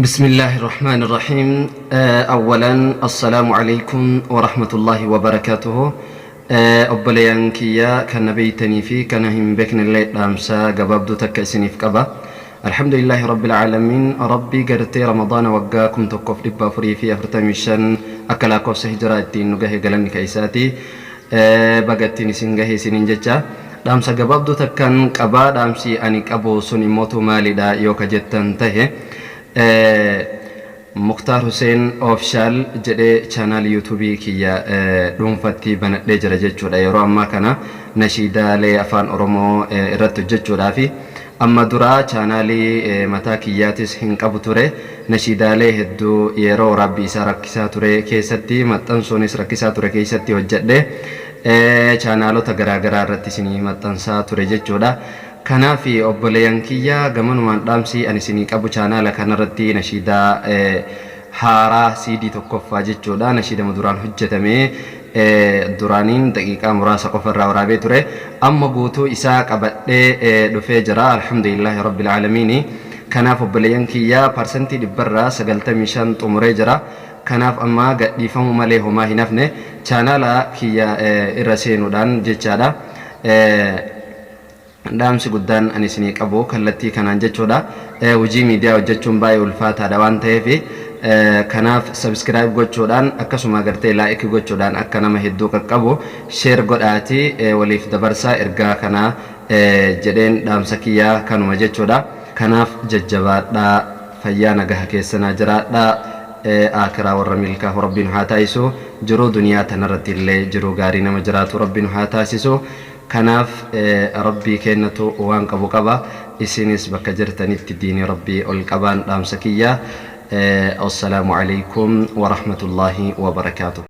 Bismillaahi Rahmaani Rahiim. Awwalan Assalaamu Aleykum Warahmatullaahi Wabarakaatuhu. Obboleeyyan kiyya kan na beeytanii fi kana hin beeknellee dhaamsa gabaabduu takka isiniif qaba. Alhamdulillaahi Rabbil Aalamiin Rabbii gartee Ramadaana waggaa 1445 akka lakkoofsa hijiraa ittiin nu gahe galanni ka isaati. Baga ittiin isin gahe isiniin jecha. Dhaamsa gabaabduu takkan qaba. Dhaamsi ani qabu sun immootu maalidha yoo ka jettan tahe, Muktaar Huseen Official jedhee channel YouTube kiyya dhuunfatti banadhee jira jechuudha. Yeroo ammaa kana nashiidaalee Afaan Oromoo irratti hojjechuudhaafi. Amma dura chaanaalii mataa kiyyaatis hin qabu ture. Nashiidaalee hedduu yeroo waraabbii isaa rakkisaa ture keessatti maxxansuunis rakkisaa ture keessatti hojjedhe chaanaalota garaa garaa irratti isinii maxxansaa ture jechuudha. Kanaaf obboleeyan kiyya, gamanumaan dhaamsi ani isinii qabu chaanaala kanarratti nashiidaa haaraa CD tokkoffaa jechuudha. Nashiidama duraan hojjetame duraaniin daqiiqaa muraasa qofa irraa waraabee ture. Amma guutuu isaa qabadhee dhufee jira. Alhamdulillaahi Rabbil Aalamiini. Kanaaf obboleeyyan kiyya, parsantii dhibbarraa 95 xumuree jira. Kanaaf amma gadhiifamuu malee homaa hin hafne. Chaanaala kiyya irra seenuudhaan jechaadha. Dhaamsi guddaan ani isinii qabu kallattii kanaan jechuudha. Hojii miidiyaa hojjechuun baay'ee ulfaataadha waan ta'eef, kanaaf subscribe gochuudhaan, akkasuma gartee like gochuudhaan akka nama hedduu qaqqabu share godhaati waliif dabarsaa ergaa kana jedheen dhaamsa kiyya kanuma jechuudha. Kanaaf jajjabaadhaa, fayyaa nagaha keessa naa jiraadhaa, aakiraa warra milkaahu Rabbi nu haa taasisu, jiruu duniyaa tanarratti illee jiruu gaarii nama jiraatu Rabbi nu haa taasisu. Kanaaf Rabbii keennatu waan qabu qaba. Isinis bakka jirtanitti diinii Rabbii ol qabaan dhaamsa kiyya. Wassalaamu Aleykum Warahmatullaahi Wabarakaatuh.